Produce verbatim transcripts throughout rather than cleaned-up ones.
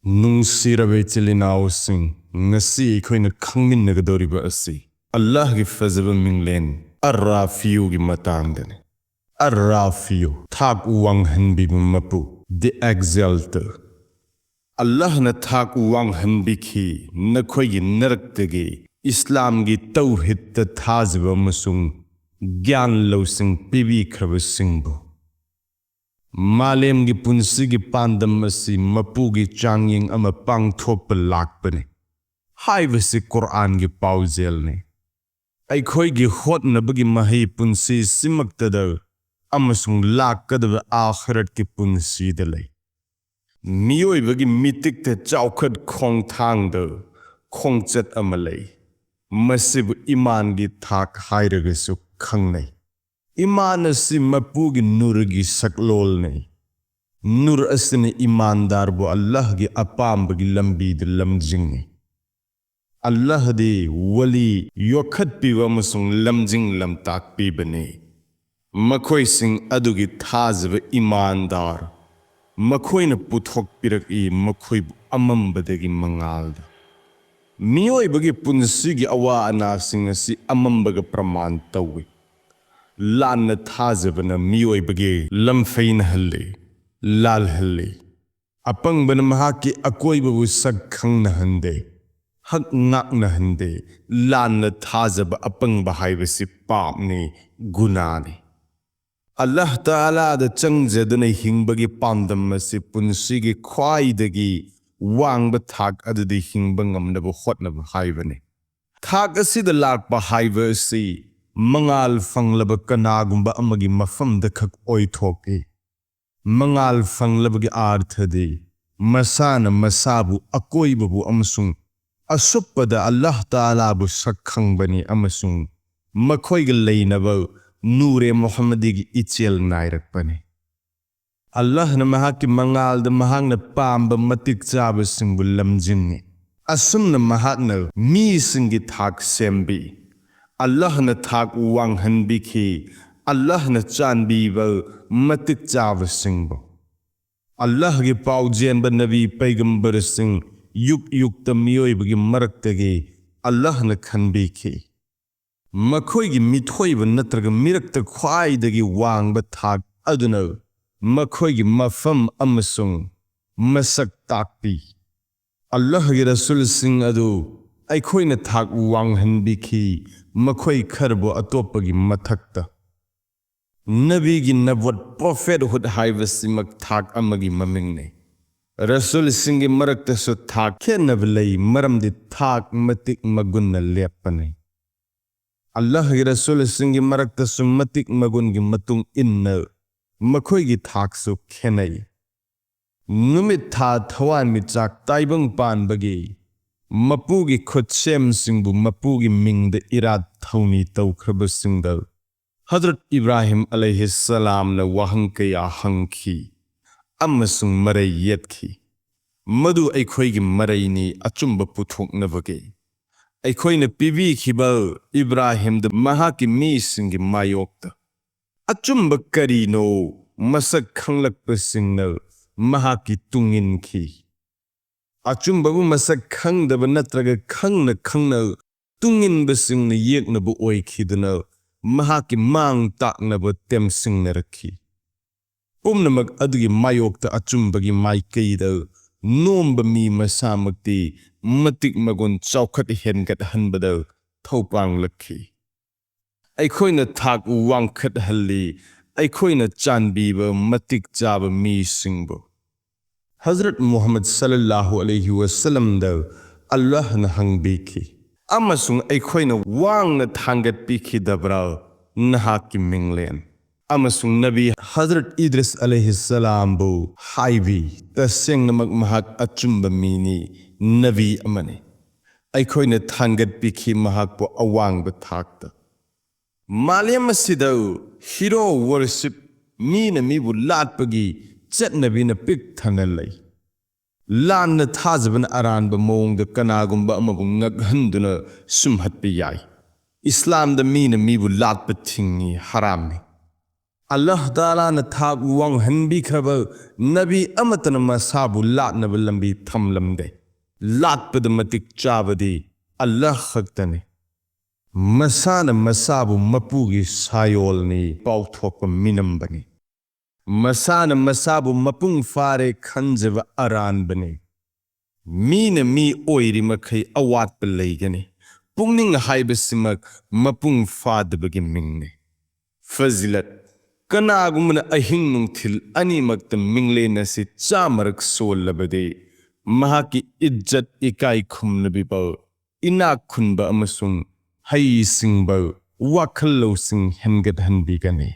ꯅꯨꯡꯁꯤꯔꯕ ꯏꯆꯤꯜ ꯏꯅꯥꯎꯁꯤꯡ, ꯉꯁꯤ ꯑꯩꯈꯣꯏꯅ ꯈꯪꯃꯤꯟꯅꯒꯗꯧꯔꯤꯕ ꯑꯁꯤ ꯑꯜꯂꯥꯍꯒꯤ ꯐꯖꯕ ꯃꯤꯡꯂꯦꯟ ꯑꯔ ꯔꯥꯐꯤꯌꯨꯒꯤ ꯃꯇꯥꯡꯗꯅꯤ꯫ ꯑꯔ ꯔꯥꯐꯤꯌꯨ, ꯊꯥꯛ ꯋꯥꯡꯍꯟꯕꯤꯕ ꯃꯄꯨ, the exalter꯫ ꯑꯜꯂꯥꯍꯅ ꯊꯥꯛ ꯋꯥꯡꯍꯟꯕꯤꯈꯤ ꯅꯈꯣꯏꯒꯤ ꯅꯔꯛꯇꯒꯤ ꯏꯁꯂꯥꯝꯒꯤ ꯇꯧꯍꯤꯗꯇ ꯊꯥꯖꯕ ꯑꯃꯁꯨꯡ ꯒ꯭ꯌꯥꯟ ꯂꯧꯁꯤꯡ ꯄꯤꯕꯤꯈ꯭ꯔꯕꯁꯤꯡꯕꯨ꯫ ꯃꯥꯂꯦꯝꯒꯤ ꯄꯨꯟꯁꯤꯒꯤ ꯄꯥꯟꯗꯝ ꯑꯁꯤ ꯃꯄꯨꯒꯤ ꯆꯥꯡꯌꯦꯡ ꯑꯃ ꯄꯥꯡꯊꯣꯛꯄ ꯂꯥꯛꯄꯅꯤ ꯍꯥꯏꯕꯁꯤ ꯀꯨꯔꯥꯟꯒꯤ ꯄꯥꯎꯖꯦꯜꯅꯤ꯫ ꯑꯩꯈꯣꯏꯒꯤ ꯍꯣꯠꯅꯕꯒꯤ ꯃꯍꯩ ꯄꯨꯟꯁꯤ ꯁꯤꯃꯛꯇꯗ ꯑꯃꯁꯨꯡ ꯂꯥꯛꯀꯗꯕ ꯑꯥꯈꯤꯔꯠꯀꯤ ꯄꯨꯟꯁꯤꯗ ꯂꯩ꯫ ꯃꯤꯑꯣꯏꯕꯒꯤ ꯃꯤꯇꯤꯛꯇ ꯆꯥꯎꯈꯠ ꯈꯣꯡꯊꯥꯡꯗ ꯈꯣꯡꯆꯠ ꯑꯃ ꯂꯩ꯫ ꯃꯁꯤꯕꯨ ꯏꯃꯥꯟꯒꯤ ꯊꯥꯛ ꯍꯥꯏꯔꯒꯁꯨ ꯈꯪꯅꯩ꯫ ꯏꯃꯥꯟ ꯑꯁꯤ ꯃꯄꯨꯒꯤ ꯅꯨꯔꯒꯤ ꯁꯛꯂꯣꯜꯅꯤ꯫ ꯅꯨꯔ ꯑꯁꯤꯅ ꯏꯃꯥꯟꯗꯥꯔꯕꯨ ꯑꯜꯂꯥꯍꯒꯤ ꯑꯄꯥꯝꯕꯒꯤ ꯂꯝꯕꯤꯗ ꯂꯝꯖꯤꯡꯏ꯫ ꯑꯜꯂꯥꯍꯗꯤ ꯋꯂꯤ ꯌꯣꯛꯈꯠꯄꯤꯕ ꯑꯃꯁꯨꯡ ꯂꯝꯖꯤꯡ ꯂꯝꯇꯥꯛꯄꯤꯕꯅꯤ꯫ ꯃꯈꯣꯏꯁꯤꯡ ꯑꯗꯨꯒꯤ ꯊꯥꯖꯕ ꯏꯃꯥꯟꯗꯥꯔ ꯃꯈꯣꯏꯅ ꯄꯨꯊꯣꯛꯄꯤꯔꯛꯏ, ꯃꯈꯣꯏꯕꯨ ꯑꯃꯝꯕꯗꯒꯤ ꯃꯉꯥꯜꯗ꯫ ꯃꯤꯑꯣꯏꯕꯒꯤ ꯄꯨꯟꯁꯤꯒꯤ ꯑꯋꯥ ꯑꯅꯥꯁꯤꯡ ꯑꯁꯤ ꯑꯃꯝꯕꯒ ꯄ꯭ꯔꯃꯥꯟ ꯇꯧꯏ꯫ ꯂꯥꯟꯅ ꯊꯥꯖꯕꯅ ꯃꯤꯑꯣꯏꯕꯒꯤ ꯂꯝꯐꯩꯅꯍꯜꯂꯤ, ꯂꯥꯜꯍꯜꯂꯤ꯫ ꯑꯄꯪꯕꯅ ꯃꯍꯥꯛꯀꯤ ꯑꯀꯣꯏꯕꯕꯨ ꯁꯛ ꯈꯪꯅꯍꯟꯗꯦ, ꯍꯛ ꯉꯥꯛꯅꯍꯟꯗꯦ꯫ ꯂꯥꯟꯅ ꯊꯥꯖꯕ ꯑꯄꯪꯕ ꯍꯥꯏꯕꯁꯤ ꯄꯥꯞꯅꯤ, ꯒꯨꯅꯥꯅꯤ꯫ ꯑꯜꯂꯥꯍ ꯇꯥꯂꯥꯗ ꯆꯪꯖꯗꯨꯅ ꯍꯤꯡꯕꯒꯤ ꯄꯥꯟꯗꯝ ꯑꯁꯤ ꯄꯨꯟꯁꯤꯒꯤ ꯈ꯭ꯋꯥꯏꯗꯒꯤ ꯋꯥꯡꯕ ꯊꯥꯛ ꯑꯗꯨꯗ ꯍꯤꯡꯕ ꯉꯝꯅꯕ ꯍꯣꯠꯅꯕ ꯍꯥꯏꯕꯅꯤ꯫ ꯊꯥꯛ ꯑꯁꯤꯗ ꯂꯥꯛꯄ ꯍꯥꯏꯕ ꯑꯁꯤ ꯃꯉꯥꯜ ꯐꯪꯂꯕ ꯀꯅꯥꯒꯨꯝꯕ ꯑꯃꯒꯤ ꯃꯐꯝꯗ ꯈꯛ ꯑꯣꯏꯊꯣꯛꯏ꯫ ꯃꯉꯥꯜ ꯐꯪꯂꯕꯒꯤ ꯑꯥꯔꯊꯗꯤ ꯃꯁꯥꯅ ꯃꯁꯥꯕꯨ, ꯑꯀꯣꯏꯕꯕꯨ ꯑꯃꯁꯨꯡ ꯑꯁꯨꯞꯄꯗ ꯑꯜꯂꯥꯍ ꯇꯥꯂꯥꯕꯨ ꯁꯛ ꯈꯪꯕꯅꯤ ꯑꯃꯁꯨꯡ ꯃꯈꯣꯏꯒ ꯂꯩꯅꯕ ꯅꯨꯔꯦ ꯃꯨꯍꯝꯃꯗꯤꯒꯤ ꯏꯆꯦꯜ ꯅꯥꯏꯔꯛꯄꯅꯤ꯫ ꯑꯜꯂꯥꯍꯅ ꯃꯍꯥꯛꯀꯤ ꯃꯉꯥꯜꯗ ꯃꯍꯥꯛꯅ ꯄꯥꯝꯕ ꯃꯇꯤꯛ ꯆꯥꯕꯁꯤꯡꯕꯨ ꯂꯝꯖꯤꯡꯏ꯫ ꯑꯁꯨꯝꯅ ꯃꯍꯥꯛꯅ ꯃꯤꯁꯤꯡꯒꯤ ꯊꯥꯛ ꯁꯦꯝꯕꯤ꯫ ꯑꯜꯂꯥꯍꯅ ꯊꯥꯛ ꯋꯥꯡꯍꯟꯕꯤꯈꯤ꯫ ꯑꯜꯂꯥꯍꯅ ꯆꯥꯟꯕꯤꯕ ꯃꯇꯤꯛ ꯆꯥꯕꯁꯤꯡꯕꯨ꯫ ꯑꯜꯂꯥꯍꯒꯤ ꯄꯥꯎꯖꯦꯟꯕ ꯅꯕꯤ ꯄꯩꯒꯝꯕꯔꯁꯤꯡ ꯌꯨꯛ ꯌꯨꯛꯇ ꯃꯤꯑꯣꯏꯕꯒꯤ ꯃꯔꯛꯇꯒꯤ ꯑꯜꯂꯥꯍꯅ ꯈꯟꯕꯤꯈꯤ꯫ ꯃꯈꯣꯏꯒꯤ ꯃꯤꯊꯣꯏꯕ ꯅꯠꯇ꯭ꯔꯒ ꯃꯤꯔꯛꯇ ꯈ꯭ꯋꯥꯏꯗꯒꯤ ꯋꯥꯡꯕ ꯊꯥꯛ ꯑꯗꯨꯅ ꯃꯈꯣꯏꯒꯤ ꯃꯐꯝ ꯑꯃꯁꯨꯡ ꯃꯁꯛ ꯇꯥꯛꯄꯤ꯫ ꯑꯜꯂꯥꯍꯒꯤ ꯔꯁꯨꯜꯁꯤꯡ ꯑꯗꯨ ꯑꯩꯈꯣꯏꯅ ꯊꯥꯛ ꯋꯥꯡꯍꯟꯕꯤꯈꯤ, ꯃꯈꯣꯏ ꯈꯔꯕꯨ ꯑꯇꯣꯞꯄꯒꯤ ꯃꯊꯛꯇ꯫ ꯅꯕꯤꯒꯤ ꯅꯕꯨꯋꯠ, prophethood, ꯍꯥꯏꯕꯁꯤꯃꯛ ꯊꯥꯛ ꯑꯃꯒꯤ ꯃꯃꯤꯡꯅꯤ꯫ ꯔꯁꯨꯜꯁꯤꯡꯒꯤ ꯃꯔꯛꯇꯁꯨ ꯊꯥꯛ ꯈꯦꯠꯅꯕ ꯂꯩ, ꯃꯔꯝꯗꯤ ꯊꯥꯛ ꯃꯇꯤꯛ ꯃꯒꯨꯟꯅ ꯂꯦꯞꯄꯅꯤ꯫ ꯑꯜꯂꯥꯍꯒꯤ ꯔꯁꯨꯜꯁꯤꯡꯒꯤ ꯃꯔꯛꯇꯁꯨ ꯃꯇꯤꯛ ꯃꯒꯨꯟꯒꯤ ꯃꯇꯨꯡ ꯏꯟꯅ ꯃꯈꯣꯏꯒꯤ ꯊꯥꯛꯁꯨ ꯈꯦꯠꯅꯩ꯫ ꯅꯨꯃꯤꯠ ꯊꯥ ꯊꯋꯥꯟꯃꯤꯆꯥꯛ ꯇꯥꯏꯕꯪ ꯄꯥꯟꯕꯒꯤ ꯃꯄꯨꯒꯤ ꯈꯨꯠꯁꯦꯝꯁꯤꯡꯕꯨ ꯃꯄꯨꯒꯤ ꯃꯤꯡꯗ ꯏꯔꯥꯠ ꯊꯧꯅꯤ ꯇꯧꯈ꯭ꯔꯕꯁꯤꯡꯗ ꯍꯖꯔꯠ ꯏꯕ꯭ꯔꯥꯍꯤꯝ ꯑꯂꯩꯍꯤꯁꯁꯂꯥꯝꯅ ꯋꯥꯍꯪ ꯀꯌꯥ ꯍꯪꯈꯤ ꯑꯃꯁꯨꯡ ꯃꯔꯩ ꯌꯦꯠꯈꯤ꯫ ꯃꯗꯨ ꯑꯩꯈꯣꯏꯒꯤ ꯃꯔꯩꯅꯤ ꯑꯆꯨꯝꯕ ꯄꯨꯊꯣꯛꯅꯕꯒꯤ꯫ ꯑꯩꯈꯣꯏꯅ ꯄꯤꯕꯤꯈꯤꯕ ꯏꯕ꯭ꯔꯥꯍꯤꯝꯗ ꯃꯍꯥꯛꯀꯤ ꯃꯤꯁꯤꯡꯒꯤ ꯃꯥꯌꯣꯛꯇ ꯑꯆꯨꯝꯕ ꯀꯔꯤꯅꯣ ꯃꯁꯛ ꯈꯪꯂꯛꯄꯁꯤꯡꯅ ꯃꯍꯥꯛꯀꯤ ꯇꯨꯡ ꯏꯟꯈꯤ꯫ ꯑꯆꯨꯝꯕꯕꯨ ꯃꯁꯛ ꯈꯪꯗꯕ ꯅꯠꯇ꯭ꯔꯒ ꯈꯪꯅ ꯈꯪꯅ ꯇꯨꯡ ꯏꯟꯕꯁꯤꯡꯅ ꯌꯦꯛꯅꯕ ꯑꯣꯏꯈꯤꯗꯨꯅ ꯃꯍꯥꯛꯀꯤ ꯃꯥꯡ ꯇꯥꯛꯅꯕ ꯇꯦꯝꯁꯤꯡꯅꯔꯛꯈꯤ꯫ ꯄꯨꯝꯅꯃꯛ ꯑꯗꯨꯒꯤ ꯃꯥꯌꯣꯛꯇ ꯑꯆꯨꯝꯕꯒꯤ ꯃꯥꯏꯀꯩꯗ ꯅꯣꯝꯕ ꯃꯤ ꯃꯁꯥꯃꯛꯇꯤ ꯃꯇꯤꯛ ꯃꯒꯨꯟ ꯆꯥꯎꯈꯠ ꯍꯦꯟꯒꯠꯍꯟꯕꯗ ꯊꯧꯄꯥꯡꯂꯛꯈꯤ꯫ ꯑꯩꯈꯣꯏꯅ ꯊꯥꯛ ꯋꯥꯡꯈꯠꯍꯜꯂꯤ, ꯑꯩꯈꯣꯏꯅ ꯆꯥꯟꯕꯤꯕ ꯃꯇꯤꯛ ꯆꯥꯕ ꯃꯤꯁꯤꯡꯕꯨ꯫ ꯍꯖꯔꯠ ꯃꯨꯍꯝꯃꯗ ꯁꯜꯂꯜꯂꯥꯍꯨ ꯑꯂꯩꯍꯤ ꯋꯁꯜꯂꯝꯗ ꯑꯜꯂꯥꯍꯅ ꯍꯪꯕꯤꯈꯤ, "ꯑꯃꯁꯨꯡ ꯑꯩꯈꯣꯏꯅ ꯋꯥꯡꯅ ꯊꯥꯡꯒꯠꯄꯤꯈꯤꯗꯕ꯭ꯔꯥ ꯅꯍꯥꯛꯀꯤ ꯃꯤꯡꯂꯦꯟ?" ꯑꯃꯁꯨꯡ ꯅꯕꯤ ꯍꯖꯔꯠ ꯏꯗ꯭ꯔꯤꯁ ꯑꯂꯩꯍꯤꯁꯁꯂꯥꯝꯕꯨ ꯍꯥꯏꯕꯤ, "ꯇꯁꯦꯡꯅꯃꯛ ꯃꯍꯥꯛ ꯑꯆꯨꯝꯕ ꯃꯤꯅꯤ, ꯅꯕꯤ ꯑꯃꯅꯤ꯫ ꯑꯩꯈꯣꯏꯅ ꯊꯥꯡꯒꯠꯄꯤꯈꯤ ꯃꯍꯥꯛꯄꯨ ꯑꯋꯥꯡꯕ ꯊꯥꯛꯇ"꯫ ꯃꯥꯂꯦꯝ ꯑꯁꯤꯗ hero worship, ꯃꯤꯅ ꯃꯤꯕꯨ ꯂꯥꯠꯄꯒꯤ ꯆꯠꯅꯕꯤꯅ ꯄꯤꯛ ꯊꯟꯅ ꯂꯩ꯫ ꯂꯥꯟꯅ ꯊꯥꯖꯕꯅ ꯑꯔꯥꯟꯕ ꯃꯑꯣꯡꯗ ꯀꯅꯥꯒꯨꯝꯕ ꯑꯃꯕꯨ ꯉꯛꯍꯟꯗꯨꯅ ꯁꯨꯝꯍꯠꯄ ꯌꯥꯏ꯫ ꯏꯁꯂꯥꯝꯗ ꯃꯤꯅ ꯃꯤꯕꯨ ꯂꯥꯠꯄ ꯊꯤꯡꯉꯤ, ꯍꯔꯥꯝꯅꯤ꯫ ꯑꯜꯂꯥꯍ ꯇꯥꯂꯥꯅ ꯊꯥꯛ ꯋꯥꯡꯍꯟꯕꯤꯈ꯭ꯔꯕ ꯅꯕꯤ ꯑꯃꯠꯇꯅ ꯃꯁꯥꯕꯨ ꯂꯥꯠꯅꯕ ꯂꯝꯕꯤ ꯊꯝꯂꯝꯗꯦ꯫ ꯂꯥꯠꯄꯗ ꯃꯇꯤꯛ ꯆꯥꯕꯗꯤ ꯑꯜꯂꯥꯍ ꯈꯛꯇꯅꯤ꯫ ꯃꯁꯥꯅ ꯃꯁꯥꯕꯨ ꯃꯄꯨꯒꯤ ꯁꯥꯌꯣꯜꯅꯤ ꯄꯥꯎꯊꯣꯛꯄ ꯃꯤꯅꯝꯕꯅꯤ꯫ ꯃꯁꯥꯅ ꯃꯁꯥꯕꯨ ꯃꯄꯨꯡ ꯐꯥꯔꯦ ꯈꯟꯖꯕ ꯑꯔꯥꯟꯕꯅꯤ꯫ ꯃꯤꯅ ꯃꯤ ꯑꯣꯏꯔꯤ ꯃꯈꯩ ꯑꯋꯥꯠꯄ ꯂꯩꯒꯅꯤ꯫ ꯄꯨꯛꯅꯤꯡ ꯍꯥꯏꯕꯁꯤꯃꯛ ꯃꯄꯨꯡ ꯐꯥꯗꯕꯒꯤ ꯃꯤꯡꯅꯤ꯫ ꯐꯖꯤꯂꯠ, ꯀꯅꯥꯒꯨꯝꯕꯅ ꯑꯍꯤꯡ ꯅꯨꯡꯊꯤꯜ ꯑꯅꯤꯃꯛꯇ ꯃꯤꯡꯂꯦꯟ ꯑꯁꯤ ꯆꯥꯝꯃꯔꯛ ꯁꯣꯜꯂꯕꯗꯤ, ꯃꯍꯥꯛꯀꯤ ꯏꯖꯠ ꯏꯀꯥꯏ ꯈꯨꯝꯅꯕꯤꯕ, ꯏꯅꯥꯛ ꯈꯨꯟꯕ ꯑꯃꯁꯨꯡ ꯍꯩꯁꯤꯡꯕ ꯋꯥꯈꯜ ꯂꯧꯁꯤꯡ ꯍꯦꯟꯒꯠꯍꯟꯕꯤꯒꯅꯤ꯫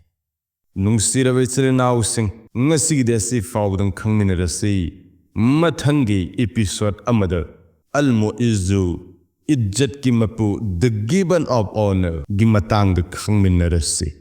ꯅꯨꯡꯁꯤꯔꯕ ꯏꯆꯤꯜ ꯏꯅꯥꯎꯁꯤꯡ, ꯉꯁꯤꯒꯤꯗꯤ ꯑꯁꯤ ꯐꯥꯎꯕꯗꯪ ꯈꯪꯃꯤꯟꯅꯔꯁꯤ꯫ ꯃꯊꯪꯒꯤ episode ꯑꯃꯗ ꯑꯜ ꯃꯨꯏꯖꯨ, ꯏꯖꯠꯀꯤ ꯃꯄꯨ, the giver of honor ꯒꯤ ꯃꯇꯥꯡꯗ ꯈꯪꯃꯤꯟꯅꯔꯁꯤ꯫